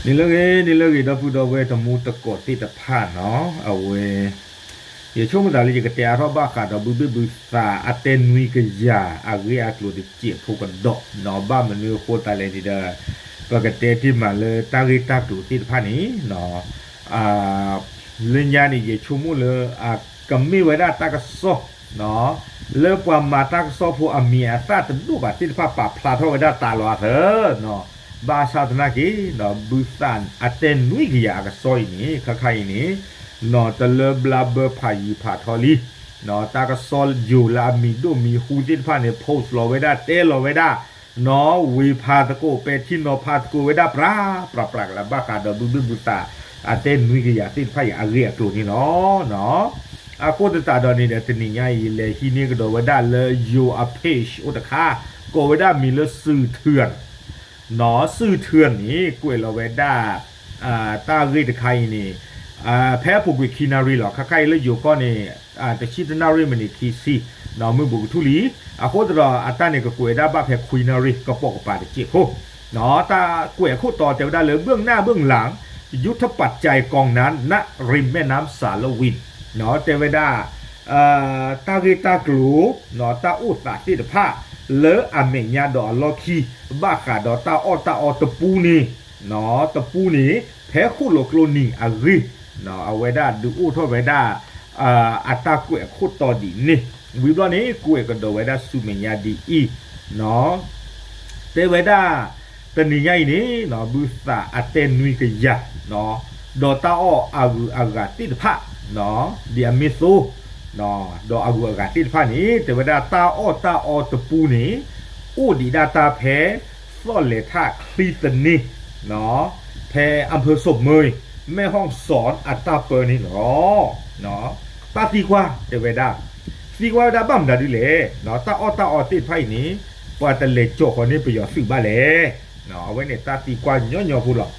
နံၤလၢအဂ့ၤ နံၤလၢအဂ့ၤ ဒီပုၢ်ဒီဝဲၢ်တံၤသကိးသ့ၣ်တဖၣ်နီၤ, အဝဲ ယဆိကမိၣ်သးလၢယကတဲအါထီၣ်ဘၣ်ဃးဒီးဘုဘ့ၣ်ဘုသး အတဲနွံကယၤအဂ့ၢ်အကျိၤတစဲးဖိကဒီးနီၤ, ဘၣ်မနုၤအဃိသတးလဲၣ်န့ၣ်ဒီး ပကတဲတ့ၢ်မးလၢတၢ်ဂ့ၢ်တၢ်ကျိၤသ့ၣ်တဖၣ်န့ၣ် လၢညါန့ၣ် ယဆိကမိၣ်လၢ ကမ့ၢ်ဝဲဒၣ်တၢ်ကစီၣ် လၢပှၤမၤတၢ်ကစီၣ်ဖိအမံၤအသၣ်တဒိၣ်ဘၣ်သ့ၣ်တဖၣ် ပာ်ဖျါထီၣ်ဝဲဒၣ်တၢ်လီၤအသး, ဘၣ်ဆၣ်သနာ်က့ ဘုသးအတဲနွံကယၤအကစီၣ်အံၤန့ၣ် ခါခါအံၤန့ၣ် နီၢ်တလၢဘျါဘၢဖးယံၤဖးထီလံ, တၢ်ကစီၣ်ယိၤလၢအမံၤဒိၣ်မံၤဟူသ့ၣ်တဖၣ်န့ၣ် post လီၤဝဲဒၣ် တဲလီၤဝဲဒၣ် နီၢ်ဝ့ၤဖးသကိး ပဲာ်ထံနီၤဖးသကိးဝဲဒၣ် ပြးပြးပြးကလး ဘၣ်ဃးဒီးဘုဘ့ၣ်ဘုသး အတဲနွံကယၤသ့ၣ်တဖၣ်အံၤအဂ့ၢ်အကျိၤန့ၣ်လီၤ. အဃိသတးဒီးန့ၣ်ဒီး တနံၤညါအံၤ ယလဲၤဟံးန့ၢ်ကဒီးဝဲဒၣ်လၢယိၤအ page အိၣ်တခါ ကိးဝဲဒၣ်မံၤလၢ စူၤထၢၣ် နီၢ်စူၤထၢၣ်န့ၣ် ကွဲးလီၤဝဲဒၣ် တၢ်ဂ့ၢ်တခါအံၤန့ၣ် ဖဲအပူၤကွံာ်ခံနၣ်ရံၣ်လီၤ. ခါခါအံၤလၢယိၤကီၢ်န့ၣ် တဆံတၣ်နၣ်ရံၣ်မံးနံးခံဆံ နီၢ်မုၢ်ဘူးကထူၣ်လံ. အဃိသတးဒီးအတၢ်န့ၣ် ကကွဲးဝဲဒၣ်ဘၣ်ဖဲခွံနၣ်ရံၣ် ကပိာ်ကပၤတစဲးဖိ တၢ်ကွဲးအခိၣ်တီတဲဝဲဒၣ်လၢ เบื้องหน้าเบื้องหลัง ยุทธปัจจัยกองนั้น ณ ริมแม่น้ำสาละวิน တဲဝဲဒၣ် တၢ်ဂ့ၢ်တၢ်ကျိၤ တၢ်အိၣ်သးသ့ၣ်တဖၣ် လၢအမဲာ်ညါဒီးအလီၢ်ခံ ဘၣ်ဃးဒီးတၢ်အီၣ်တၢ်အီတပူန့ၣ် တပူန့ၣ် ဖဲဃိၣ်လီၤကျိနံၤအဂ့ၢ် အဝဲဒၣ်ဒုးအိၣ်ထီၣ်ဝဲဒၣ် အတၢ်ကွဲးအခိၣ်တီဒ်န့ၣ် ဝံၤဘျီန့ၣ် ကွဲးကဒီးဝဲဒၣ်ဆူမဲာ်ညါဒ်အံၤ တဲဝဲဒၣ် တနံၤညါအံၤန့ၣ် ဘုသးအတဲနွံကယၤ ဒီးတၢ်အီၣ်အဂုၤအဂၤသ့ၣ်တဖၣ် ဒ်အမ့ၢ်သိ ဒီးအဂုၤအဂၤသ့ၣ်တဖၣ်န့ၣ် တဲဝဲဒၣ်တၢ်အီၣ်တၢ်အီတပူန့ၣ် အိၣ်ဒံးဒၣ်တၢ်ဖဲ သီၣ်လဲၤထၣ်ချံသန့ ဖဲအဖၢစိးမၢ မဲၢ်ဟီၣ်စီၣ်အတၢ်ပၢန့ၣ်လီၤ. တၢ်သံကွၢ်တဲဝဲဒၣ် သံကွၢ်ဝဲဒၣ်ဘၣ်မတၤဒ်လဲၣ် တၢ်အီၣ်တၢ်အီသ့ၣ်တဖၣ်အံၤန့ၣ် ပှၤတလဲၤကၠီၣ်ဃီၤန့ၢ်ပယီၤသုးဘၣ်လဲၣ်. အဝဲန့ၣ်တၢ်သံကွၢ်ညီညီဖိလီၤ.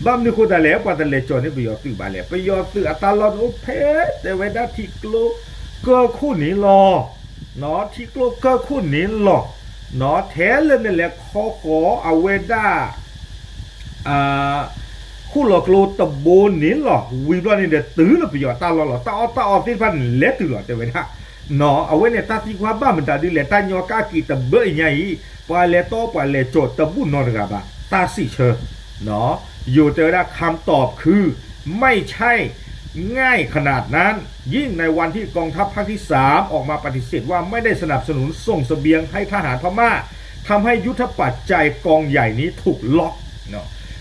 ဘၣ်မနုၤအဃိသတးလဲၣ် ပှၤတလဲၤကၠီၣ်န့ၢ်ပယီၤသုးဘၣ်လဲၣ်. ပယီၤသုးအတၢ်လီၢ်န့ၣ်အိၣ်ဖဲတဲဝဲဒၣ်ထံကျိကၢၢ်ခိၣ်န့ၣ်လီၤ. ထံကျိကၢၢ်ခိၣ်န့ၣ်လီၤ. ထဲလၢနလဲၤခီဃီၤအဝဲဒၣ် ဃိၣ်လီၤကျိတဘိန့ၣ်လီၤ. ဝံၤဘျီန့ၣ်ဒီးတုၤလၢပယီၤတၢ်လီၢ်လီၤ. တၢ်အီၣ်တၢ်အီသ့ၣ်တဖၣ်န့ၣ် လဲၤတုၤလီၤတဲဝဲဒၣ်. အဝဲန့ၣ်တၢ်သံကွၢ်ဘၣ်မတၤဒ်လဲၣ် တၢ်ညီကၣ်က့ၤတဘၢအံၤညါအံၤ ပှၤလဲၤတီပှၤလဲၤကၠီၣ်တဘူၣ်နီတဂၤဘၣ် တၢ်စံးဆၢ ယိၤတဲဝဲဒၣ် คำตอบคือ ไม่ใช่ง่ายขนาดนั้น ยิ่งในวันที่กองทัพภาคที่สามออกมาปฏิเสธว่าไม่ได้สนับสนุนส่งเสบียงให้ทหารพม่า ทำให้ยุทธปัจจัยกองใหญ่นี้ถูกล็อก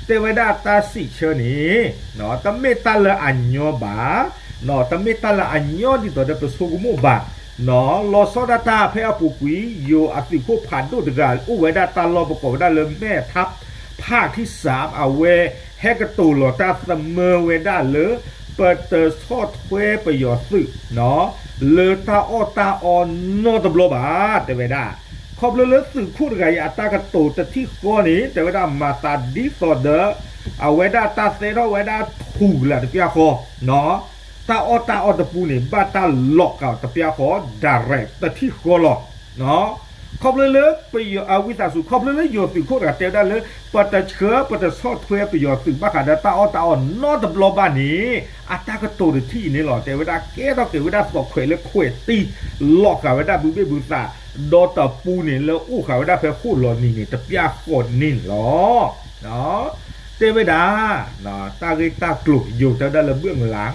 တဲဝဲဒၣ်တၢ်စံးဆၢန့ၣ် တမ့ၢ်တၢ်လၢအညီဘၣ်, တမ့ၢ်တၢ်လၢအညီဒ်သိးဒီးပဆိကမိၣ်ဘၣ်. လီၤဆီဒၣ်တၢ်ဖဲအပူၤကွံာ် ယိၤအသုးခိၣ်ဖးဒိၣ်တဂၤ အိၣ်ဝဲဒၣ်တၢ်လီၢ်ပကိးဝဲဒၣ်လၢ แม่ทัพภาคที่สาม အဝဲ ဟဲကတိၤလီၤတၢ်သမၢဝဲဒၣ်လၢ ပတဆီၣ်ထွဲပယီၤသုး လၢတၢ်အီၣ်တၢ်အီနီတဘျီဘၣ် တဲဝဲဒၣ်. ခီဖျိလၢသုးခိၣ်တဂၤအံၤအတၢ်ကတိၤတထံၣ်ဃီန့ၣ် တဲဝဲဒၣ်မၤသးဒ်သိးဒီး အဝဲဒၣ်တၢ်သဲထီၣ်ဝဲဒၣ်ထူၣ်ကလာ်တပျၢ်ဃီ တၢ်အီၣ်တၢ်အီတပူန့ၣ် ဘၣ်တၢ်လီၤကးတပျၢ်ဃီ direct တထံၣ်ဃီလီၤ. ခီဖျိလၢပယီၤအဝံသးစူၤ ခီဖျိလၢယိၤသုးခိၣ်တဂၤတဲဝဲဒၣ်လၢ ပတဆှၢပတဆီၣ်ထွဲပယီၤသုးဘၣ်ဃးဒီးတၢ်အီၣ်တၢ်အီနီတဘျီဘၣ်န့ၣ် အတၢ်ကတိၤတထံၣ်အံၤန့ၣ်လီၤ. တဲဝဲဒၣ်ကဲထီၣ်က့ၤဝဲဒၣ်သီၣ်ခွဲးလၢခွဲးတံၢ် လီၤဃာ်ဝဲဒၣ်ဘုဘ့ၣ်ဘုသး ဒီးတပူန့ၣ်လၢအိၣ်ဃာ်ဝဲဒၣ်ဖဲဃိၣ်လီၤနံၤန့ၣ် တပျၢ်ဃီန့ၣ်လီၤ. တဲဝဲဒၣ် တၢ်ဂ့ၢ်တၢ်ကျိၤ ယိၤတဲဝဲဒၣ်လၢ เบื้องหลัง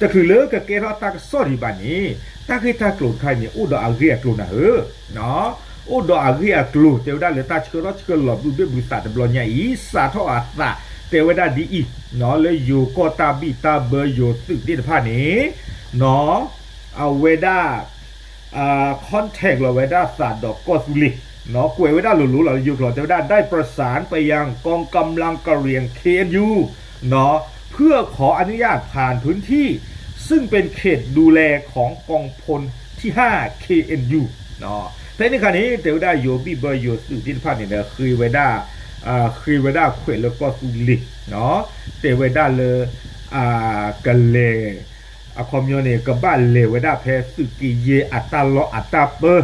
တချုးလၢကကဲထီၣ်တၢ်ကစီၣ်ဒံးဘၣ်န့ၣ် တၢ်ဂ့ၢ်တၢ်ကျိၤတခါအံၤန့ၣ် အိၣ်ဒီးအဂ့ၢ်အကျိၤနၤဧၢ, အိၣ်ဒီးအဂ့ၢ်အကျိၤ တဲဝဲဒၣ်လၢတၢ်ဆှၢထီၣ်ဆှၢလီၤဘုဘ့ၣ်ဘုသးတဘျီညါအံၤ စးထီၣ်အသး တဲဝဲဒၣ်ဒ်အံၤ လၢယိၤကီၢ်တၢ်ဘံၣ်တၢ်ဘၢယိၤသုးသ့ၣ်တဖၣ်န့ၣ် အဝဲဒၣ် contact လီၤဝဲဒၣ်သးဒီးကီၢ်သူလ့ၤ ကွဲးဝဲဒၣ်လိၤလိၤလီၤ လၢယိၤကျိာ်တဲဝဲဒၣ် ได้ประสานไปยังกองกำลังกะเหรี่ยง เคเอ็นยู เพื่อขออนุญาตผ่านพื้นที่ ซึ่งเป็นเขตดูแลของกองพลที่ห้า เคเอ็นยู ဖဲန့ၣ်အခါန့ၣ် တဲဝဲဒၣ်ယိၤဘံၣ်ဘၢယိၤသုးသ့ၣ်တဖၣ်န့ၣ်ဒီး ဃ့ဝဲဒၣ် ဃ့ဝဲဒၣ်ခွဲးလၢကီၢ်သူလ့ၤ တဲဝဲဒၣ်လၢ ကလဲၤ အခီပညီန့ၣ် ကဘၣ်လဲၤဝဲဒၣ်ဖဲသုးက့ယဲၢ်အတၢ်လီၢ်အတၢ်ပၢ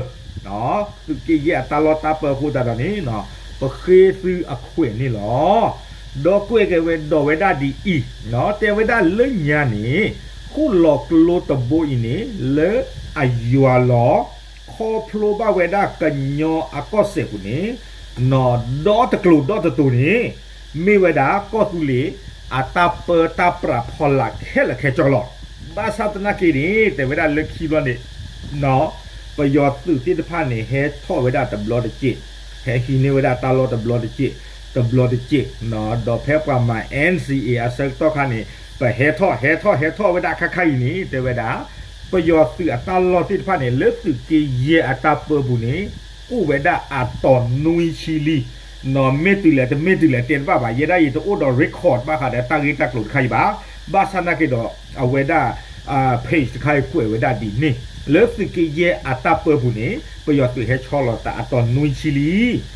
သုးက့ယဲၢ်အတၢ်လီၢ်တၢ်ပၢအဃိသတးဒီးန့ၣ် ပဃ့သုအခွဲးန့ၣ်လီၤ. ဒီးကွဲးက့ၤဝဲဒီးဝဲဒၣ်ဒ်အံၤ, တဲဝဲဒၣ်လၢညါန့ၣ် ဃိၣ်လီၤကျိတဘိအံၤန့ၣ် လၢအယွၤလီၤ ခီဖျိဘၣ်ဝဲဒၣ်ကညီအကီၢ်စဲၣ်ပူၤန့ၣ် ဒီတကျိၤဒီတတိၤန့ၣ် မ့ၢ်ဝဲဒၣ်ကီၢ်သူလ့ၤအတၢ်ပၢတၢ်ပြးဖီလာ်ခဲလၢာ်ခဲဆ့လီၤ. ဘၣ်ဆၣ်သနာ်က့န့ၣ် တဲဝဲဒၣ်လၢခံဘျီန့ၣ် ပယီၤသုးသ့ၣ်တဖၣ်န့ၣ် ဟဲထီၣ်ဝဲဒၣ်တဘျီတက့ၢ်, ဟဲဟံးန့ၢ်ဝဲဒၣ်တၢ်လီၢ်တဘျီတက့ၢ်, တဘျီတက့ၢ်, ဒီးဖဲပှၤမၤ NCA အဆၢကတီၢ်ခါန့ၣ် ပဟဲထီၣ် ဟဲထီၣ် ဟဲထီၣ်ဝဲဒၣ်ခါခါအံၤန့ၣ် တဲဝဲဒၣ် ပယီၤသုးအတၢ်လီၢ်သ့ၣ်တဖၣ်န့ၣ် လၢသုးက့ယဲၢ်အတၢ်ပၢပူၤန့ၣ် အိၣ်ဝဲဒၣ်အတီၤနွံဆံလံ. မ့ၢ်တုၤလဲၣ်တမ့ၢ်တုၤလဲၣ်တဲတဘၣ်ဘၣ်, ယဲဒၣ်ယတအိၣ်ဒီး record ဘၣ်ဃးဒီးတၢ်ဂ့ၢ်တၢ်ကျိၤတခါအံၤဘၣ်. ဘၣ်ဆၣ်သနာ်က့ဒီး အဝဲဒၣ် page တခါအံၤကွဲးဝဲဒၣ်ဒ်န့ၣ် လၢသုးက့ယဲၢ်အတၢ်ပၢပူၤန့ၣ် ပယီၤသုးဟဲဆီလီၤသးအတီၤနွံဆံလံ ဒီးလီၤ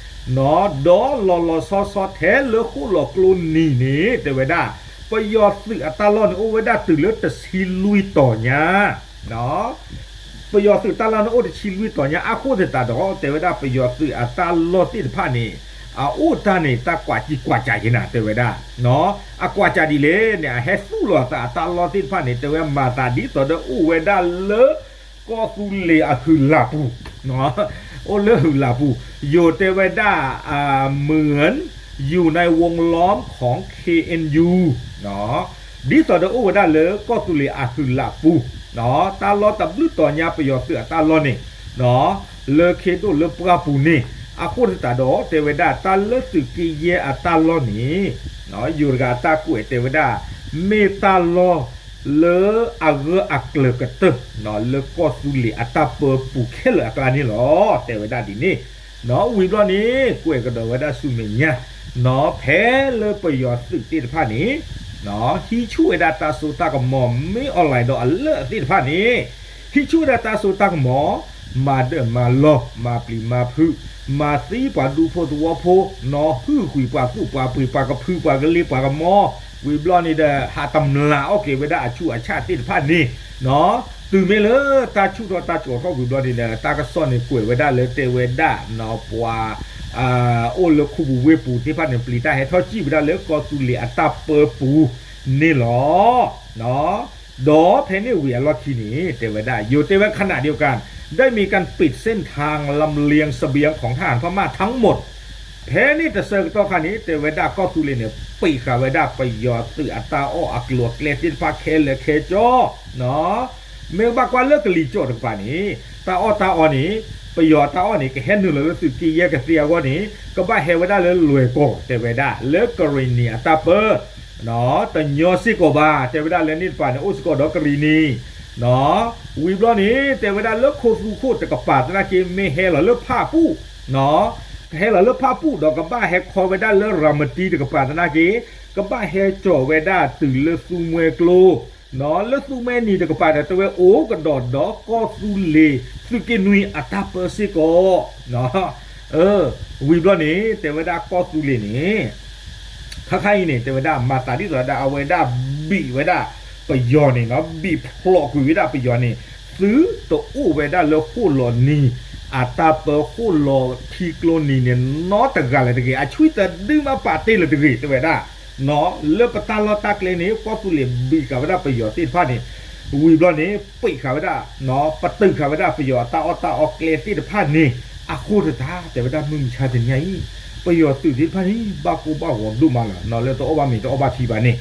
လီၤဆီဆီထဲလၢဃိၣ်လီၤကျိနံၤန့ၣ် တဲဝဲဒၣ် ပယီၤသုးအတၢ်လီၢ်န့ၣ်အိၣ်ဝဲဒၣ်တုၤလၢတဆံလွံၢ်တီၤညါ ပယီၤသုးတၢ်လီၢ်န့ၣ်အိၣ်တဆံလွံၢ်တီၤညါအဃိသတးဒီး တဲဝဲဒၣ်ပယီၤသုးအတၢ်လီၢ်သ့ၣ်တဖၣ်န့ၣ် အအိၣ်တၢ်န့ၣ် တၢ်ကွၢ်ကံကွၢ်ကးက့ၤနၤ တဲဝဲဒၣ် အကွၢ်ကးဒ်လဲၣ်န့ၣ် အဟဲသူၣ်လီၤသးအတၢ်လီၢ်သ့ၣ်တဖၣ်န့ၣ် တဲဝဲမၤသးဒ်သိးဒီးအိၣ်ဝဲဒၣ်လၢ ကီၢ်သူလ့ၤအဟုးလၢ်ပူၤ အိၣ်လၢဟုးလၢ်ပူၤ ယိၤတဲဝဲဒၣ် မုၢ်ယူၤနၢၢ်ဝူလီ ခီၣ် ခ့ၣ်အဲၣ်ယူၤ ဒ်သိးဒီးအိၣ်ဝဲဒၣ်လၢကီၢ်သူလ့ၤအဟုးလၢ်ပူၤ တၢ်လီၢ်တဘျုးတီၤညါပယီၤသုးအတၢ်လီၢ်န့ၣ် လၢခ့ဒိၣ်လၢပှၢ်ပူၤန့ၣ် အဃိသတးဒီး တဲဝဲဒၣ်တၢ်လၢသုးက့ယဲၢ်အတၢ်လီၢ်န့ၣ် ယိၤတဂၤအတၢ်ကွဲးတဲဝဲဒၣ် မ့ၢ်တၢ်လီၢ်လၢအဂၢၢ်အကျၢၤကတၢၢ် လၢကီၢ်သူလ့ၤအတၢ်ပၢပူၤခဲလၢာ်အကျါန့ၣ်လီၤ. တဲဝဲဒၣ်ဒ်န့ၣ် ဝံၤဘျီန့ၣ် ကွဲးကဒီးဝဲဒၣ်ဆူမဲာ်ညါ ဖဲလၢပယီၤသုးသ့ၣ်တဖၣ်န့ၣ် ဟံးဆူၣ်ဝဲဒၣ်တၢ်စိတၢ်ကမီၤ မ့ၢ် online ဒီးအလၢာ်သ့ၣ်တဖၣ်န့ၣ် ဟံးဆူၣ်ဝဲဒၣ်တၢ်စိတၢ်ကမီၤ မၤဒၢၣ်မၤလီၢ် မၤပျံၤမၤဖုး မၤသံပှၤဒူဖိသဝီဖိ နီၣ်ဟုၣ်ကွံာ်ပှၤသူၣ်ပှၤပှ့ၤ ပှၤကဖုပှၤကလ့ပှၤကမီ ဝံၤဘျီန့ၣ်ဒီး ဟးတမျးအီၣ်က့ၤဝဲဒၣ်အဆူးအဆၣ်သ့ၣ်တဖၣ်န့ၣ် တုၤမ့ၢ်လၢတၢ်ဆူၣ်ထီၣ်တၢ်ကီၤထီၣ်ဝံၤဘျီန့ၣ်ဒီး တၢ်ကစီၣ်န့ၣ်ကွဲးဝဲဒၣ်လၢတဲဝဲဒၣ် ပှၤ အိၣ်လၢခူပူၤဝ့ၢ်ပူၤသ့ၣ်တဖၣ်န့ၣ် ပျံၤတၢ်ဟဲထီၣ်စံၣ်ဝဲဒၣ်လၢကီၢ်သူလ့ၤအတၢ်ပၢပူၤန့ၣ်လီၤ. ဒီးဖဲန့ၣ်ဝံၤအလီၢ်ခံန့ၣ် တဲဝဲဒၣ် ယိၤတဲဝဲ ขณะเดียวกัน ได้มีการปิดเส้นทางลำเลียงเสบียงของทหารพม่าทั้งหมด ဖဲန့ၣ်တဆၢကတီၢ်ခါန့ၣ် တဲဝဲဒၣ်ကီၢ်သူလ့ၤန့ၣ် ပံးဃာ်ဝဲဒၣ်ပယီၤသုးအတၢ်အီၣ်အကျိၤအကျဲသ့ၣ်တဖၣ်ခဲလၢာ်ခဲဆ့ မ့ၢ်ဘၣ်ကွၢ်လၢကလံၤကၠီၣ်တကပၤန့ၣ် တၢ်အီၣ်တၢ်အီန့ၣ် ပယီၤတၢ်အီၣ်န့ၣ် ကဟဲနုာ်လီၤလၢသုးက့ယဲၢ်ကသ့အဂီၢ်န့ၣ် ကဘၣ်ဟဲဝဲဒၣ်လၢလွဲၢ်ကီၢ် တဲဝဲဒၣ် လၢကရ့ၣ်နံၤအတၢ်ပၢ တညီစ့ၢ်ကီးဘၣ် တဲဝဲဒၣ်လၢန့ၣ်တကပၤန့ၣ် အိၣ်စ့ၢ်ကီးဒီးကရ့ၣ်နံၤ ဝံၤဘျီန့ၣ် တဲဝဲဒၣ်လၢခိသူခိၣ်တကပၤသနာ်က့ မ့ၢ်ဟဲလီၤလၢဖၣ်ပူၣ် ကဟဲလီၤလၢဖၣ်ပူၣ်ဒီးကဘၣ်ဟဲခီဝဲဒၣ်လၢရၤမတံတကပၤသနာ်က့ ကဘၣ်ဟဲကၠီၣ်ဝဲဒၣ်တုၤလၢသူမှဲကျိ လၢသူမှဲနံၤတကပၤဒီး တဲဝဲအိၣ်ကဒီးဒီးကီၢ်သူလ့ၤ သုးက့နွံအတၢ်ပၢစ့ၢ်ကီး ဝံၤဘျီန့ၣ် တဲဝဲဒၣ်ကီၢ်သူလ့ၤန့ၣ် ခါခါအံၤန့ၣ် တဲဝဲဒၣ်မၤသးဒ်သိးဒီး အဝဲဒၣ်ဘံးဝဲဒၣ်ပယီၤန့ၣ် ဘံးဖျိးကွံာ်ဝဲဒၣ်ပယီၤန့ၣ် သုတအိၣ်ဝဲဒၣ်လၢဃိၣ်လီၤနံၤ အတၢ်ပၢဃိၣ်လီၤထံကျိနံၤန့ၣ် နီတဂၤလၢၤတဂ့ၤ အဆွံတဒုမးပာ်တ့ၢ်လၢၤတဂ့ၤ တဲဝဲဒၣ် လၢပတၢ်လီၢ်တၢ်ကျဲန့ၣ် ကီၢ်သူလ့ၤဘံးဃာ်ဝဲဒၣ်ပယီၤသ့ၣ်တဖၣ်န့ၣ် ဝံၤဘျီန့ၣ် ပံးဃာ်ဝဲဒၣ် ပတုာ်ဃာ်ဝဲဒၣ်ပယီၤအတၢ်အီၣ်တၢ်အီကျဲသ့ၣ်တဖၣ်န့ၣ် အဃိသတး တဲဝဲဒၣ်မုၢ်မဆါတနံၤအံၤ ပယီၤသုးသ့ၣ်တဖၣ်န့ၣ် ဘၣ်ကိၢ်ဘၣ်ဂီၤဒိၣ်မးလီၤ လၢတအီၣ်ဘၣ်မ့ၤတအီၣ်ဘၣ်ထံဘၣ်န့ၣ်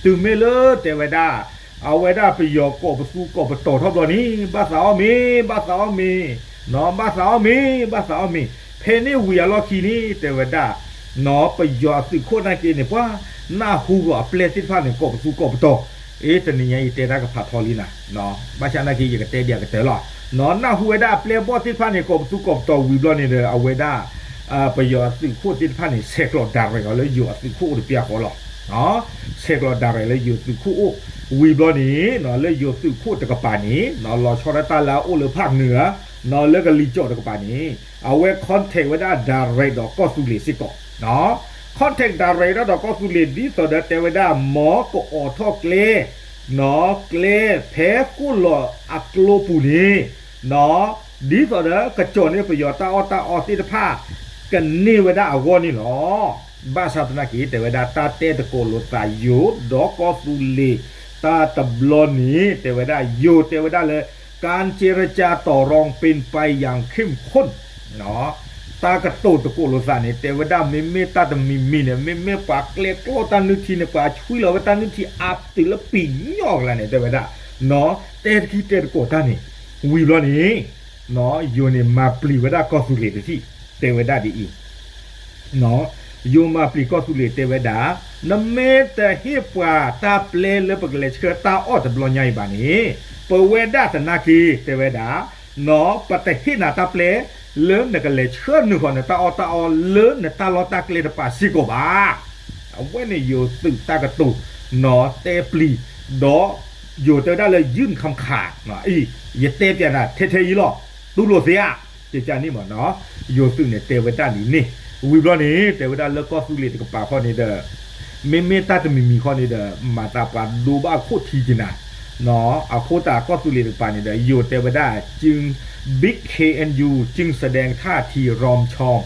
တုၤမ့ၢ်လၢတဲဝဲဒၣ် အဝဲဒၣ်ပယီၤကိးပသူကိးပတီၤထီၣ်ဘျီန့ၣ် ဘၣ်သးအီၣ်မ့ၤ ဘၣ်သးအီၣ်မ့ၤ ဘၣ်သးအီၣ်မ့ၤ ဘၣ်သးအီၣ်မ့ၤ ဖဲန့ၣ်ဝံၤအလီၢ်ခံန့ၣ် တဲဝဲဒၣ် ပယီၤအသုးခိၣ်သနာ်က့န့ၣ် ပှၤနၢ်ဟူဂီၤအပျဲၢ်သ့ၣ်တဖၣ်န့ၣ် ကိးပသူကိးပတီၤ အ့ တနံၤညါအံၤတဲတၢ်ကဖးထီလံနၤ ဘၣ်ဆၣ်သနာ်က့ ယကတဲဒံးအကတၢၢ်လီၤ နၢ်ဟူဝဲဒၣ်အပျဲၢ်ဘီၣ်သ့ၣ်တဖၣ်န့ၣ် ကိးပသူကိးပတီၤဝံၤဘျီန့ၣ်ဒီး အဝဲဒၣ် ပယီၤအသုးခိၣ်သ့ၣ်တဖၣ်န့ၣ် ဆဲးကျိး direct အီၤလၢယိၤအသုးခိၣ်အိၣ်တပျၢ်ဃီလီၤ ဆဲးကျိး direct လၢယိၤသုးခိၣ်အိၣ် ဝံၤဘျီန့ၣ် လၢယိၤသုးခိၣ်တကပၤန့ၣ် လီၤဆီဒၣ်တၢ်လၢအအိၣ်လၢဖၣ်နုာ်ဧါ လၢကလံၤကၠီၣ်တကပၤန့ၣ် အဝဲ contact ဝဲဒၣ် direct ဒီးကီၢ်သူလ့ၤစ့ၢ်ကီး contact direct ဒၣ်ဒီးကီၢ်သူလ့ၤ ဒ်သိးဒီးတဲဝဲဒၣ် မ်ကအိးထီၣ်ကျဲ ကျဲဖဲဃိၣ်လီၤအကျိပူၤန့ၣ် ဒ်သိးဒီးကကၠီၣ်န့ၢ်ပယီၤတၢ်အီၣ်တၢ်အီသ့ၣ်တဖၣ် ကန့ၢ်ဝဲဒၣ်အဂီၢ်န့ၣ်လီၤ. ဘၣ်ဆၣ်သနာ်က့ တဲဝဲဒၣ်တၢ်တဲသကိးလိာ်သးယိၤ ဒီးကီၢ်သူလ့ၤ တၢ်တဘျီန့ၣ် တဲဝဲဒၣ်ယိၤတဲဝဲဒၣ်လၢ การเจรจาต่อรองเป็นไปอย่างเข้มข้น တၢ်ကတိၤသကိးလိာ်သးန့ၣ် တဲဝဲဒၣ်မ့မ့ၢ်တၢ်တမံၤမံၤန့ၣ် မ့မ့ၢ်ပှၤကျဲကျီၢ်တၢ်နုၢ်ထံန့ၣ် ပှၤဆွံလီၤဝဲတၢ်နုၢ်ထံအါတုၤလၢပံၤညီကျါန့ၣ် တဲဝဲဒၣ် တဲတခံတဲသကိးတၢ်န့ၣ် ဝံၤဘျီန့ၣ် ယိၤန့ၣ်မၤပျံၤဝဲဒၣ်ကီၢ်သူလ့ၤတထံၣ် တဲဝဲဒၣ်ဒ်အံၤ ယိၤမၤပျံၤကီၢ်သူလ့ၤတဲဝဲဒၣ် နမ့ၢ်တဟ့ၣ်ပှၤတၢ်ပျဲလၢပကလဲၤဆှၢတၢ်အီၣ်တဘျီညါအံၤဘၣ်န့ၣ် ပဝဲဒၣ်သနာ်က့ တဲဝဲဒၣ် ပတဟ့ၣ်နၤတၢ်ပျဲ လၢနကလဲၤဆှၢနုာ်ဃီၤနတၢ်အီၣ်တၢ်အီလၢနတၢ်လီၢ်တၢ်ကျဲတပၤစ့ၢ်ကီးဘၣ်. အဝဲန့ၣ်ယိၤသုးတၢ်ကတိၤ နီၢ်တဲပျံၤ ဒီးယိၤတဲဝဲဒၣ်လၢ ยื่นคำขาด အံၤ ယတဲပျးနၤထဲထဲအံၤလီၤ တူၢ်လိာ်သ့ဧါ ကကန့ၣ်မ့ၢ်နီၢ် ယိၤသုးန့ၣ်တဲဝဲဒၣ်ဒ်န့ၣ် ဝံၤဘျီန့ၣ် တဲဝဲဒၣ်လၢကီၢ်သူလ့ၤတကပၤဃီန့ၣ်ဒီး မ့မ့ၢ်တၢ်တမံၤမံၤဃီန့ၣ်ဒီး မၤသးပှၤဒိဘၣ်ခိၣ်ထံက့ၤနၤ အဃိသတးကီၢ်သူလ့ၤတကပၤန့ၣ်ဒီး ယိၤတဲဝဲဒၣ် จึง บิ๊กเคเอ็นยู จึงแสดงท่าทีรอมชอม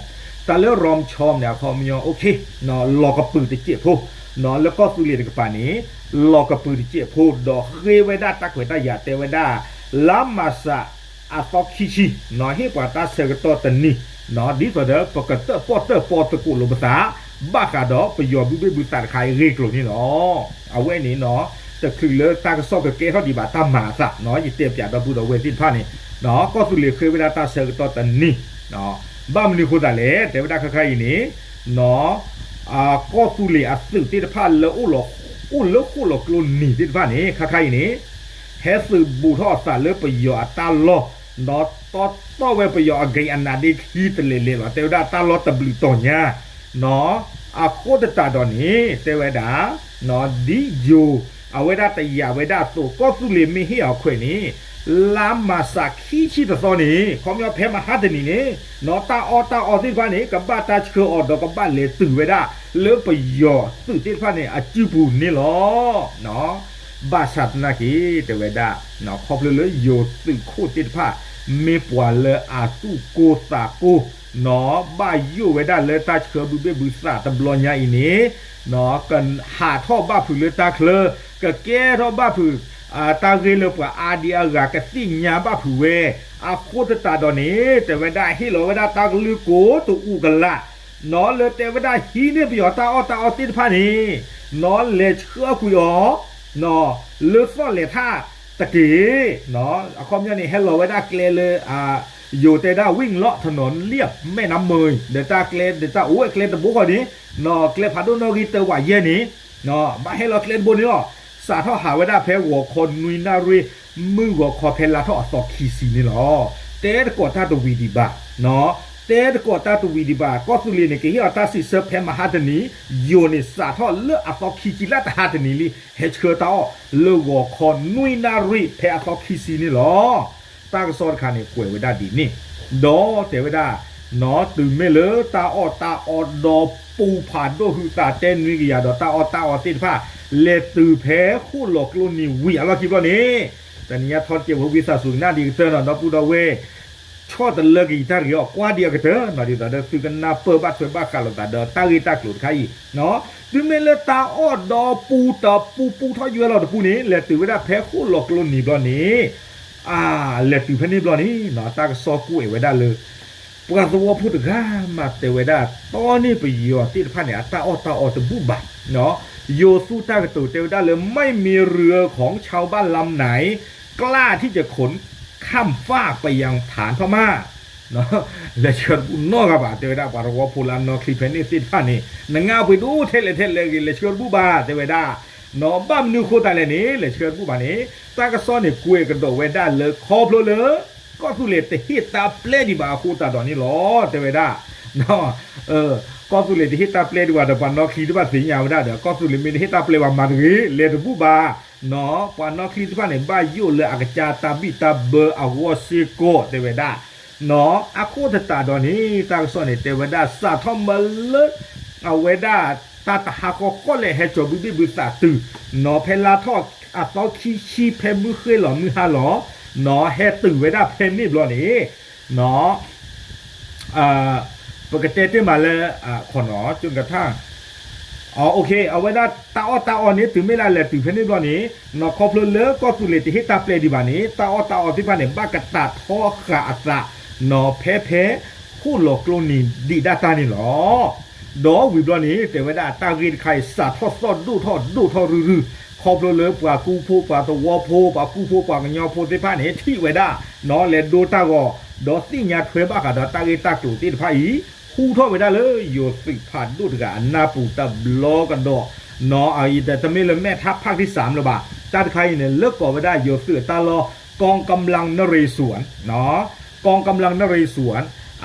တၢ်လၢ รอมชอม န့ၣ် အခီပညီ โอเค လီၤကပုာ်တစဲးဖိ လၢကီၢ်သူလ့ၤတကပၤန့ၣ် လီၤကပုာ်တစဲးဖိ ဒီးဃ့ဝဲဒၣ်တၢ်ခွဲးတၢ်ယာ်တဲဝဲဒၣ် လါမၢ်ၡး အသီခံဆံ ဟ့ၣ်ပှၤတၢ်ဆၢကတီၢ်တနံၤ ဒ်သိးဒီး ပကတၢၣ်ပီၣ်တၢၣ်ပီသကိးလိာ်ပသး ဘၣ်ဃးဒီးပယီၤဘုဘ့ၣ်ဘုသးတခါအံၤအဂ့ၢ်အကျိၤန့ၣ်လီၤ. အဝဲန့ၣ် တချုးလၢတၢ်ကစီၣ်ကကဲထီၣ်ဒံးဘၣ်တၢ်မၤအသး ယတဲပျးဒီပုၢ်ဒီဝဲၢ်သ့ၣ်တဖၣ်န့ၣ် ကီၢ်သူလ့ၤဃ့ဝဲဒၣ်တၢ်ဆၢကတီၢ်တနံၤ ဘၣ်မနုၤအဃိသတးလဲၣ် တဲဝဲဒၣ်ခါခါအံၤန့ၣ် ကီၢ်သူလ့ၤအသုးသ့ၣ်တဖၣ်လၢ အိၣ်လၢဃိၣ်လီၤကျိနံၤသ့ၣ်တဖၣ်န့ၣ် ခါခါအံၤန့ၣ် ဟဲသုးဘူးထီၣ်အသးလၢပယီၤအတၢ်လီၢ် ဒီးတီတီဝဲပယီၤအဂ့ၤအနးဒ့ခံတလဲၤလဲၤလီၤ တဲဝဲဒၣ်တၢ်လီၢ်တဘျုးတီၤညါ အဃိသတးဒီးန့ၣ် တဲဝဲဒၣ် ဒ်ယိၤ အဝဲဒၣ်တယာ်ဝဲဒၣ်အသိး ကီၢ်သူလ့ၤမ့ၢ်ဟ့ၣ်အီၤခွဲးန့ၣ် လါမၢ်ၡးခံဆံတသီန့ၣ် ခီပညီဖဲမဟါတနံၤန့ၣ် တၢ်အီၣ်တၢ်အီသ့ၣ်တဖၣ်န့ၣ် ကဘၣ်တၢ်ဆှၢအီၤဒီးကဘၣ်လဲၤတုၤဝဲဒၣ် လၢပယီၤသုးသ့ၣ်တဖၣ်န့ၣ် အစုပူၤန့ၣ်လီၤ. ဘၣ်ဆၣ်သနာ်က့ တဲဝဲဒၣ် ခီဖျိလၢယိၤသုးခိၣ်သ့ၣ်တဖၣ် မ့ၢ်ပှၤလၢအသူၣ်ကိၢ်သးကိၢ် ဘၣ်ယိၣ်ဝဲဒၣ်လၢတၢ်ဆှၢဘုဘ့ၣ်ဘုသးတဘျီညါအံၤန့ၣ် ကဟးထီၣ်ဘၣ်ဖုးလၢတၢ်ချၢ ကကဲထီၣ်ဘၣ်ဖုး တၢ်ဂ့ၢ်လၢပှၤအါဒံအါဂၤကသ့ၣ်ညါဘၣ်ဖုးဝဲ အဃိသတးဒီးန့ၣ် တဲဝဲဒၣ်ဟ့ၣ်လီၤဝဲဒၣ်တၢ်ကလုၢ်ကိးတအူးကလာ် လၢတဲဝဲဒၣ်ဟံးန့ၢ်ပယီၤတၢ်အီၣ်တၢ်အီသ့ၣ်တဖၣ်န့ၣ် လဲၤဆှၢကွံာ်အီၤ လၢသီၣ်လဲၤထၣ်တက့ၢ် အခီပညီန့ၣ် ဟဲလီၤဝဲဒၣ်ကျဲလၢ ယိၤတဲဒၣ် ဝ့ၢ်လီၢ် ထနီၤလံၣ် မဲၣ်နါမၢၤ ဒီးတၢ်ကျဲ ဒီးတၢ်အိၣ်ဝဲကျဲတဘိဃီန့ၣ် ကျဲဖးဒိၣ်နီၣ်ဂံၢ်တၢဝးယဲၢ်န့ၣ် ဘၣ်ဟဲလီၤကျဲတဘိန့ၣ်လီၤ. စးထီၣ်ဟးဝဲဒၣ်ဖဲဂီၤခီနွံနၣ်ရံၣ် မုၢ်ဂီၤခီဖဲလါထီၣ်အသီခံဆံန့ၣ်လီၤ. တဲသကိးတၢ်တဝံၤဒံးဘၣ် တဲသကိးတၢ်တဝံၤဒံးဘၣ် ကီၢ်သူလ့ၤန့ၣ် ကဟ့ၣ်အီၤတၢ်စံးဆၢဖဲမဟါတနံၤ ယိၤန့ၣ် စးထီၣ်လၢအသီခံဆံလၢတဟါတနံၤလံ ဟဲဆှၢတၢ်အီၣ် လၢဂီၤခီနွံနၣ်ရံၣ်ဖဲအသီခံဆံန့ၣ်လီၤ. တၢ်ကစီၣ်တခါန့ၣ် ကွဲးဝဲဒၣ်ဒ်န့ၣ် ဒီးတဲဝဲဒၣ် တုၤမ့ၢ်လၢတၢ်အီၣ်တၢ်အီဒီးပူၤဖးဒိၣ်ဟုသးတဲနွံကယၤဒီးတၢ်အီၣ်တၢ်အီသ့ၣ်တဖၣ် လဲၤတုၤဖဲဃိၣ်လီၤကျိနံၤဝံၤအလီၢ်ခံဘျီန့ၣ် တနံၤညါထီၣ်တကဲးဖိဝံသးစူၤကနၣ်ဒံးကတၢၢ်နီၤ ဒီပုၢ်ဒီဝဲၢ် ဆီၣ်တလၢကယံၤတၢ်တဂ့ၤအီၤ ကွၢ်ဒံးအကတၢၢ်နီၤ ဒ်သိးဒီးသုကနၢ်ပၢၢ်ဘၣ်ထွဲဘၣ်ဃးလိာ်သးဒီးတၢ်ဂ့ၢ်တၢ်ကျိၤတခါအံၤ တုၤမ့ၢ်လၢတၢ်အီၣ်ဒီးပူၤတပူၤပူထီၣ်ယွဲလီၤတပူၤန့ၣ် လဲၤတုၤဝဲဒၣ်ဖဲဃိၣ်လီၤကျိနံၤဘျီန့ၣ် အလဲၤတုၤဖဲန့ၣ်ဘျီန့ၣ် တၢ်ကစီၣ်ကွဲးဝဲဒၣ်လၢ ပှၤသဝီဖိတဂၤမးတဲဝဲဒၣ် တီန့ၢ်ပယီၤသ့ၣ်တဖၣ်န့ၣ် အတၢ်အီၣ်တၢ်အီတဘူၣ်ဘၣ် ယိၤသူတၢ်ကတိၤတဲဝဲဒၣ်လၢ ไม่มีเรือของชาวบ้านลำไหน กล้าที่จะขนข้ามฟากไปยังฐานพม่า လဲၤဆှၢတဘူၣ်နီတဂၤဘၣ် တဲဝဲဒၣ် ပှၤသဝီဖိလၢအနီၣ်ချံဖဲန့ၣ်သ့ၣ်တဖၣ်န့ၣ် နငါပှ့ၤဒိၣ်ထဲလဲၣ်ထဲလဲၣ်ဂ့ၤ လဲၤဆှၢတဘူၣ်ဘၣ် တဲဝဲဒၣ် ဘၣ်မနုၤဃိသတးလဲၣ်န့ၣ် လဲၤဆှၢတဘူၣ်ဘၣ်န့ၣ် တၢ်ကစီၣ်န့ၣ်ကွဲးကဒီးဝဲဒၣ်လၢခီဖျိလၢ ကီၢ်သူလ့ၤတဟ့ၣ်တၢ်ပျဲဒံးဘၣ်အဃိသတးဒီးန့ၣ်လီၤ တဲဝဲဒၣ် ကီၢ်သူလ့ၤတဟ့ၣ်တၢ်ပျဲဒံးဘၣ်ဒီး ပှၤနီၣ်ချံတဖၣ်သ့ၣ်ညါဝဲဒၣ်ဒီး ကီၢ်သူလ့ၤမ့ၢ်တဟ့ၣ်တၢ်ပျဲဘၣ်မၤတဂ့ၤ လဲၤတဘူၣ်ဘၣ် ပှၤနီၣ်ချံတဖၣ်န့ၣ် ဘၣ်ယိၣ်လၢအကစၢ်တၢ်ဘံၣ်တၢ်ဘၢအဂီၢ်စ့ၢ်ကီး တဲဝဲဒၣ် အဃိသတးဒီးန့ၣ် တၢ်ကစီၣ်န့ၣ် တဲဝဲဒၣ်စးထီၣ်မၢလၢ အဝဲဒၣ်တၢ်တဟးဃီဃီလဲၣ် ဟဲကၠီၤဘုဘ့ၣ်ဘုသးတုၤ နီၢ်ဖဲလါထီၣ်အသီခံဆံဖဲမုၢ်ဃ့ၢ်လီၤမုၢ်ဟါလီၤ နီၢ်ဟဲတုၤဝဲဒၣ်ဖဲန့ၣ်ဘျီန့ၣ် နီၢ် ပ ပကတဲတ့ၢ်မးလၢ ခီနီၤ ကၠိကထါ အဝဲဒၣ်တၢ်အီၣ်တၢ်အီန့ၣ် တုၤမ့ၢ်လၢအလဲၤတုၤဖဲန့ၣ်ဘျီန့ၣ် နီၤ ခီဖျိလၢကီၢ်သူလ့ၤတဟ့ၣ်တၢ်ပျဲဒံးဘၣ်န့ၣ် တၢ်အီၣ်တၢ်အီသ့ၣ်တဖၣ်န့ၣ် ဘၣ်ကတၢ်ထီဃာ်အသး နီၤ ဖဲဖဲ ဃိၣ်လီၤကျိနံၤဒံးဒၣ်တၢ်န့ၣ်လီၤ. ဒီးဝံၤဘျီန့ၣ် တဲဝဲဒၣ်တၢ်ဂ့ၢ်တခါအံၤ စးထီၣ်သီၣ်ဒိၣ်ထီၣ်ဒိၣ်ထီၣ်ရုၢ်ရုၢ် ခီဖျိလၢပှၤကူဖိပှၤသဝီဖိ ပှၤကူဖိပှၤကညီဖိသ့ၣ်တဖၣ်န့ၣ် ထံၣ်ဝဲဒၣ် နီၤ လဲၤဒိတၢ်ဂီၤ ဒီးသ့ၣ်ညါထွဲဘၣ်ဃးဒီးတၢ်ဂ့ၢ်တၢ်ကျိၤသ့ၣ်တဖၣ်အံၤ ဟူထီၣ်ဝဲဒၣ်လၢယိၤသုးဖးဒိၣ်တဂၤအနၢ်ပူၤတဘျီကဒီး နီၤ အံၤတမ့ၢ်လၢမဲၣ်ထါဖၣ်ခံစၢ်လၢၤဘၣ် တၢ်တခါအံၤန့ၣ် လၢကိးဝဲဒၣ်ယိၤသုးအတၢ်လီၢ် กองกำลังนเรศวร กองกำลังนเรศวร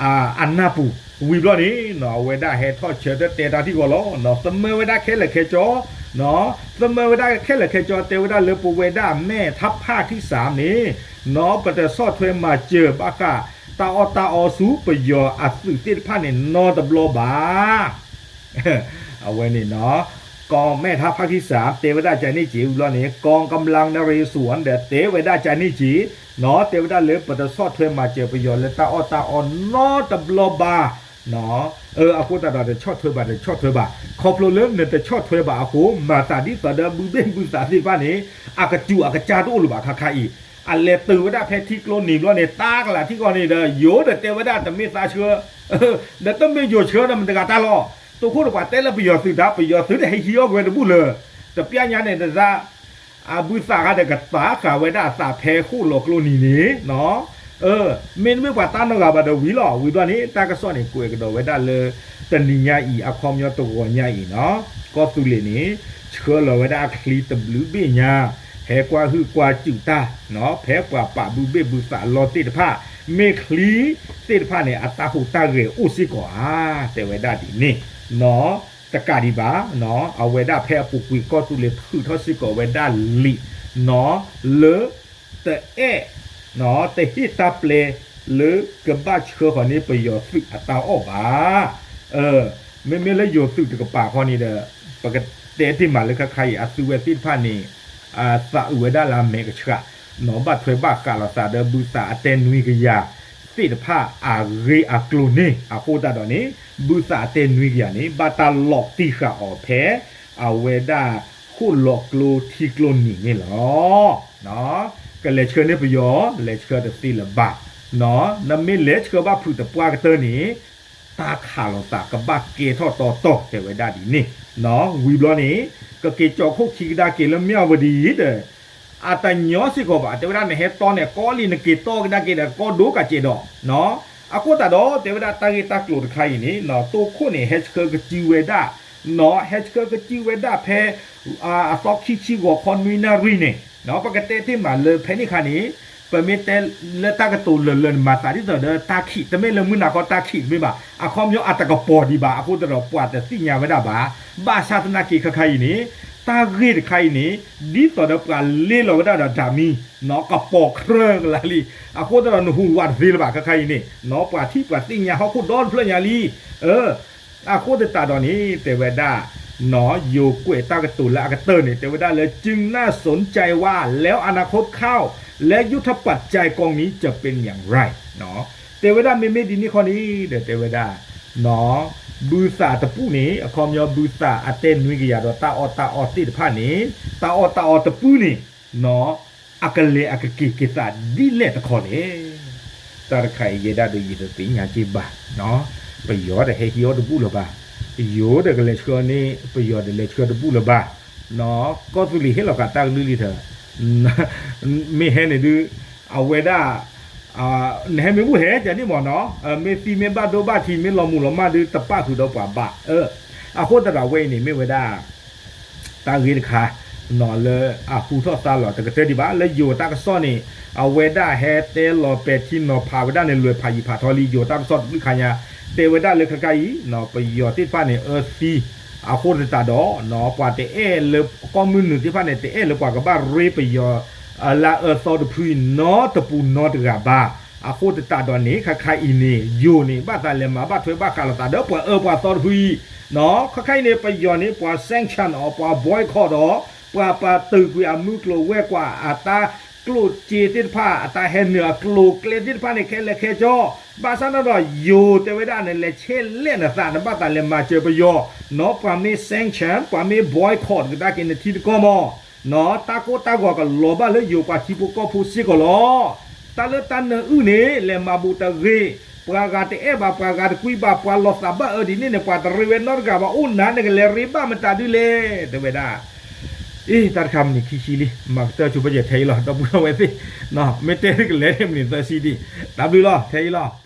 အနၢ်ပူၤ ဝံၤဘျီန့ၣ် နီၤ အဝဲဒၣ်ဟဲထီၣ်ဆၢထၢၣ်တဲတၢ်ထံၣ်ဂီၤလီၤ နီၤ သမၢဝဲဒၣ်ခဲလၢာ်ခဲဆ့ နီၤ သမၢဝဲဒၣ်ခဲလၢာ်ခဲဆ့ တဲဝဲဒၣ်လၢပဝဲဒၣ်မဲၣ်ထါဖၣ်ခံစၢ်န့ၣ် နီၤ ပတဆီၣ်ထွဲမၤစၢၤဘၣ်ဃး တၢ်အီၣ်တၢ်အီဆူပယီၤအသုးသ့ၣ်တဖၣ်န့ၣ် နီတဘျီဘၣ် အဝဲန့ၣ်နီၤ ကီၢ်မဲၣ်ထါဖၣ်ခံစၢ် တဲဝဲဒၣ်ကန့ၣ်က့ၤ ဝံၤဘျီန့ၣ် กองกำลังนเรศวร ဒီးတဲဝဲဒၣ်ကန့ၣ်က့ၤ နီၤ တဲဝဲဒၣ်လၢပတဆီၣ်ထွဲမၤစၢၤပယီၤလၢတၢ်အီၣ်တၢ်အီနီတဘျီဘၣ် အဃိသတးဒီးတဆီၣ်ထွဲဘၣ်တဆီၣ်ထွဲဘၣ် ခီဖျိလၢနတဆီၣ်ထွဲဘၣ်အဃိ မၤသးဒ်သိးဒီးဘုဘ့ၣ်ဘုသးသ့ၣ်တဖၣ်န့ၣ် အကစူၢ်အကစၢ်တအိၣ်လၢၤဘၣ်ခါခါအံၤ အလဲၤတုၤဝဲဒၣ်ဖဲထံကျိနံၤဘျီန့ၣ် တၢ်ကလၤထံဂီၤန့ၣ်ဒီး ယိၤဒီးတဲဝဲဒၣ်တမ့ၢ်သးဆှၢ ဒီးတမ့ၢ်ယိၤဆှၢဒီးမတၤတဂၤတၢ်လီၤ တိခိၣ်ဒီးပှၤတဲလၢပယီၤသုးတၢ် ပယီၤသုးဒီးဟဲဟံးအီၣ်ကွံာ်တဘူၣ်လၢၤ တပျၢ်ညါန့ၣ်တဒၣ် အဘုသးဂၤဒီးကပာ်ဃာ်ဝဲဒၣ်အသးဖဲဃိၣ်လီၤကျိနံၤန့ၣ် မ့တမ့ၢ်ပှၤတၢ်နီတဂၤဘၣ်ဒီးဝံၤလီၤ ဝံၤဘျီန့ၣ် တၢ်ကစီၣ်န့ၣ် ကွဲးကဒီးဝဲဒၣ်လၢ တနံၤညါအံၤ အခီပညီတဂီၤညါအံၤနီၤ ကီၢ်သူလ့ၤန့ၣ် ဆှၢလီၤဝဲဒၣ်အချံတဘျုးဘ့ၣ်ညါ ဟဲကွၢ်ဟုၣ်ကွၢ်စူၣ်တၢ် ဖဲပှၤပာ်ဘုဘ့ၣ်ဘုသးအလီၢ်သ့ၣ်တဖၣ် မ့ၢ်ချံသ့ၣ်တဖၣ်န့ၣ် အတၢ်ဟူးတၢ်ဂဲၤအိၣ်စ့ၢ်ကီးဧါ တဲဝဲဒၣ်ဒ်န့ၣ်နီၤ တကးဒံးဘၣ် အဝဲဒၣ်ဖဲအပူၤကွံာ်ကီၢ်သူလ့ၤထုးထီၣ်စ့ၢ်ကီးဝဲဒၣ်လံာ်နီၤ လၢ တအဲၣ် တဟ့ၣ်တၢ်ပျဲလၢကဘၣ်ဆှၢဃီၤန့ၢ်ပယီၤသုးအတၢ်အီၣ်ဘၣ် မ့မ့ၢ်လၢယိၤသုးတကပၤဃီန့ၣ်ဒီး ပကတဲတ့ၢ်မးလၢခါခါအံၤ အသုဝဲသ့ၣ်တဖၣ်န့ၣ် သးအုးဝဲဒၣ်လၢအမဲာ်ကဆှး နီၤ ဘၣ်ထွဲဘၣ်ဃးလိာ်သးဒီးဘုသးအတဲနွံကယၤသ့ၣ်တဖၣ်အဂ့ၢ်အကျိၤန့ၣ် အဃိသတးဒီးန့ၣ် ဘုသးအတဲနွံကယၤန့ၣ် ဘၣ်တၢ်လီၤတံၢ်ဃာ်အီၤဖဲ အဝဲဒၣ်ဃိၣ်လီၤကျိထံကျိနံၤန့ၣ်လီၤ. ကလဲၤဆှၢန့ၢ်ပယီၤ လဲၤဆှၢတသ့လၢၤဘၣ်. နမ့ၢ်လဲၤဆှၢဘၣ်ဖုးတပှၢ်ကတၢၢ်န့ၣ် တၢ်ခးလိာ်သးကဘၣ်ကဲထီၣ်တီတီတဲဝဲဒၣ်ဒ်န့ၣ်. ဝံၤဘျီန့ၣ် ကက့ၤကၠီၤခိၣ်ခံကဒါက့ၤလၢမၠၣ်ဝတံၤဒီး အတညီစ့ၢ်ကီးဘၣ်. တဲဝဲဒၣ်နဟဲတီန့ၣ် ကီလံနက့ၤတီကဒါက့ၤဒီးကီဒိကးကဲးဒီး အဃိသတးဒီး တဲဝဲဒၣ်တၢ်ဂ့ၢ်တၢ်ကျိၤတခါအံၤန့ၣ် တိခိၣ်န့ၣ် ဟဲဆှၢကစုဝဲဒၣ် ဟဲဆှၢကစုဝဲဒၣ်ဖဲ အသီခံဆံဂီၤခီနွံနၣ်ရံၣ်န့ၣ် ပကတဲတ့ၢ်မးလၢဖဲန့ၣ်ခါန့ၣ် ပမ့ၢ်တဲလၢတၢ်ကတိၤလၢာ်လၢာ်န့ၣ် မၤသးဒ်သိးဒီးတၢ်ခံး တမ့ၢ်လၢမုၢ်နၤခီတၢ်ခံးတမ့ၢ်ဘၣ်. အခီပညီအတကပီၤဒံးဘၣ် အဃိသတးဒီးပှၤတသ့ၣ်ညါဝဲဒၣ်ဘၣ်. ဘၣ်ဆၣ်သနာ်က့ခါခါအံၤန့ၣ် တၢ်ဂ့ၢ်တခါအံၤန့ၣ် ဒ်သိးဒီးပှၤလ့လီၤဝဲဒၣ်ဒီးဓာတ်မီး ကပီၤခြဲကလါလံ. အဃိသတးဒီးနဟူးဝးတသ့လၢၤဘၣ်ခါခါအံၤန့ၣ် ပှၤထံၣ်ပှၤသ့ၣ်ညါဟီၣ်ခိၣ်ဒီတဖျၢၣ်ညါလံ. အဃိသတးဒီးန့ၣ် တဲဝဲဒၣ် ယိၤကွဲးတၢ်ကတိၤလၢအကတၢၢ်န့ၣ် တဲဝဲဒၣ်လၢ จึงน่าสนใจว่า แล้วอานาคตข้าวและยุทธปรัชญากองนี้จะเป็นอย่างไร တဲဝဲဒၣ်မ့မ့ၢ်ဒ်န့ၣ်ခီန့ၣ်ဒီး တဲဝဲဒၣ် ဘုသးတပူၤန့ၣ် အခီပညီဘုသးအတဲနွံကယၤဒီး တၢ်အီၣ်တၢ်အီသ့ၣ်တဖၣ်န့ၣ် တၢ်အီၣ်တၢ်အီတပူၤန့ၣ် အကလဲၤအကက့ၤက့ၤသးဒ်လဲၣ်တခီလဲၣ်. တၢ်တခါအံၤယဲဒၣ်ဒီးယတသ့ၣ်ညါက့ၤဘၣ်. ပယီၤဒီးဟဲဟံးအီၣ်တဘူၣ်လၢၤဘၣ်. ယိၤဒီးကလဲၤဆှၢန့ၢ် ပယီၤဒီးလဲၤဆှၢတဘူၣ်လၢၤဘၣ်. ကီၢ်သူလ့ၤဟ့ၣ်လီၤဃာ်တၢ်ကလုၢ်လံထၢၣ် မ့ၢ်ဟဲန့ၣ်ဒုး အဝဲဒၣ် နဟဲမ့ၢ်ဘူၣ်ဟဲကန့ၣ်မ့ၢ်နီၤ မ့ၢ်သံမ့ၢ်ဘၣ်ဒိဘၣ်ထံး မ့ၢ်လီၤမုၢ်လီၤမၢ်ဒုး တပာ်ဃုာ်ဒီးပှၤဘၣ်. အဃိသတးဒီးအဝဲအံၤန့ၣ် မ့ၢ်ဝဲဒၣ် တၢ်ဂ့ၢ်တခါ လၢအဟူထီၣ်သါလီၤတကတၢၢ်ဒံးဘၣ် လၢယိၤတၢ်ကစီၣ်န့ၣ် အဝဲဒၣ်ဟဲတဲလီၤပဲာ်ထံနီၤဖးဝဲဒၣ်န့ၣ် လွဲၢ်ဖးယံာ်ဖးထီလံ ယိၤတၢ်ကစီၣ်တဘျုးခါညါ တဲဝဲဒၣ်လၢခဲခါအံၤ ပယီၤသ့ၣ်တဖၣ်န့ၣ် အၢသံ အဃိသတးဒီး ပှၤတအဲၣ်လၢ ကီၢ်မုၢ်နုာ်သ့ၣ်တဖၣ်န့ၣ် တအဲၣ်လၢပှၤကဘၣ်ရ့ပယီၤ လၢအၢသီတဖုအံၤ နီတပူၤနီတဂၤဘၣ်. အဃိသတးဒီးန့ၣ် ခဲခါအံၤန့ၣ် ယိၤန့ၣ် ဘၣ်သးလဲၤမၤဘၣ်ထွဲဘၣ်ဃးလိာ်သးဒီးပှၤအၢပှၤသီတဖုအံၤ ခဲခါအံၤန့ၣ် ပယီၤန့ၣ် ပှၤ sanction အီၤ ပှၤ boycott ဒီး ပှၤပာ်တ့ၢ်ကွံာ်အမုၢ်ကျိၤဝဲၤကွာ်အတၢ် ကျိၣ်စ့သ့ၣ်တဖၣ် အတၢ်ဟဲနုာ်အကျိၤအကျဲသ့ၣ်တဖၣ်န့ၣ် ခဲလၢာ်ခဲဆ့, ဘၣ်ဆၣ်န့ၣ်ဒီး ယိၤတဲဝဲဒၣ်န့ၣ် လဲၤဆဲးလဲၣ်နသး နဘၣ်သးလဲၤမၤစၢၤပယီၤ, နီၢ်ပှၤမ့ၢ် sanction ပှၤမ့ၢ် boycott ကဒါက့ၤနထံတကီၢ်မး, နီၢ်တၢ်ကိၢ်တၢ်ဂီၤကလီၤဘၣ်လၢယိၤပှၤထံဖိကီၢ်ဖိစ့ၢ်ကီးလီၤ. တၢ်လၢတၢ်နၢအုၣ်န့ၣ် လဲၤမၤဘူးတဂ့ၤ, ပှၤဂၤတအဲၣ်ဘၣ် ပှၤဂၤတကွံဘၣ် ပှၤလီၤသးဘၣ်အၢဒ်န့ၣ်န့ၣ် ပှၤတရ့ဝဲနီတဂၤဘၣ် အိၣ်နၤန့ၣ်ကလဲၤရ့ဘၣ်မတၤဒုလဲၣ် တဲဝဲဒၣ် အ့ တၢ်တခါမံးနံးခံဆံလံ မၤကတၢၢ်ဆိပယဲၢ်ထဲအံၤလီၤ ဒီပုၢ်ဒီဝဲၢ်သ့ၣ်, မ့ၢ်တဲတကလဲၤန့ၣ်မံးနံးသၢဆံဒံး, တၢ်ဘျုးလီၤ ထဲအံၤလီၤ.